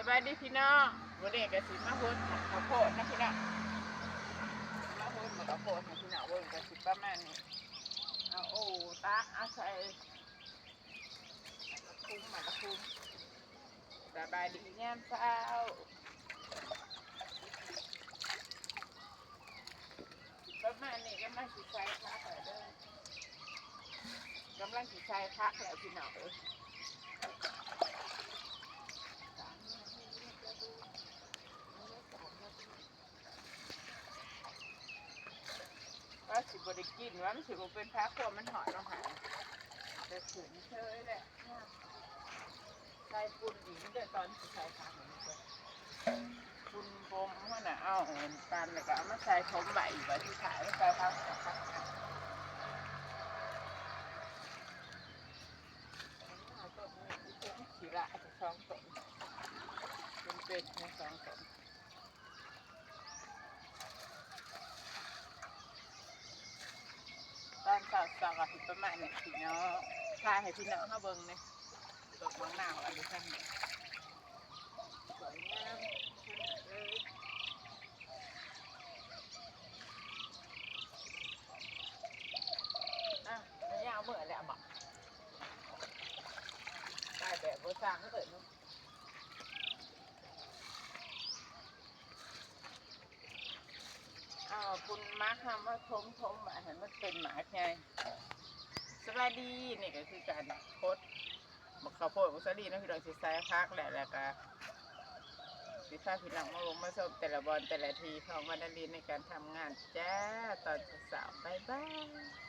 ສະບາຍດີພີ່ນ້ອງ ມື້ນີ້ກໍຊິມາຫົດໝາກເຂົ້າໂພດເນາະພີ່ນ້ອງ ມາຫົດໝາກເຂົ້າໂພດໃຫ້ພີ່ນ້ອງເບິ່ງ ກໍຊິປະມານນີ້ ເອົາໂອ້ຕັກເອົາໃສ່ ມາລະຄຸມ ມາລະຄຸມ ສະບາຍດີຍາມເຊົ້າ ປະມານນີ້ ກຳລັງຊິໃສ່ຜັກແລ້ວເດີ ກຳລັງຊິໃສ່ຜັກແລ້ວພີ່ນ້ອງເອີຍ ວ່າຊິບໍ່ໄດ້ກິນ ວ່າມັນຊິບໍ່ເປັນຜັກ ເພາະວ່າມັນຮ້ອນເນາະ ແຕ່ຂຶ້ນເຊີຍແຫຼະ ໃສ່ຝຸ່ນອີກເດີ ຕອນຊິໃສ່ຜັກນີ້ ຝຸ່ນບົ່ມຫັ້ນນະ ເອົາອັນນັ້ນ ແລ້ວກໍເອົາມາໃສ່ຖົມໄວ້ ບາດສຸດທ້າຍໃສ່ຜັກ ເອົາຕົ້ນນີ້ ຂີ້ຫຼ້າສອງຕົ້ນ ເປັນເປັນສອງຕົ້ນ. ຕອນເຊົ້າໆ ກໍຊິປະມານນີ້ພີ່ນ້ອງ ຖ່າຍໃຫ້ພີ່ນ້ອງເຮົາເບິ່ງແດ່ ຕົກໝາກນາວຢູ່ທາງນີ້ ສວຍງາມເລີຍ ອ້າວ ຍາວເມື່ອແລ້ວບໍ ຖ່າຍແບບບໍ່ຊ່າງເລີຍເນາະ. ເອົາຝຸ່ນໝາກເຮົາມາຖົມໆ ບາດໃຫ້ມັນເປັນໝາກໃຫຍ່ ສະບາຍດີ ນີ້ກໍຄືການຫົດໝາກເຂົ້າໂພດຂອງສາລີເນາະ ພີ່ນ້ອງ ຊິໃສ່ຜັກແລ້ວ ແລ້ວກໍຊິພາພີ່ນ້ອງມາເບິ່ງມາຊົມແຕ່ລະບ່ອນແຕ່ລະທີ່ຂອງວັນນາລີໃນການທຳງານຈ້າ ຕອນເຊົ້າໆ ບາຍບາຍ.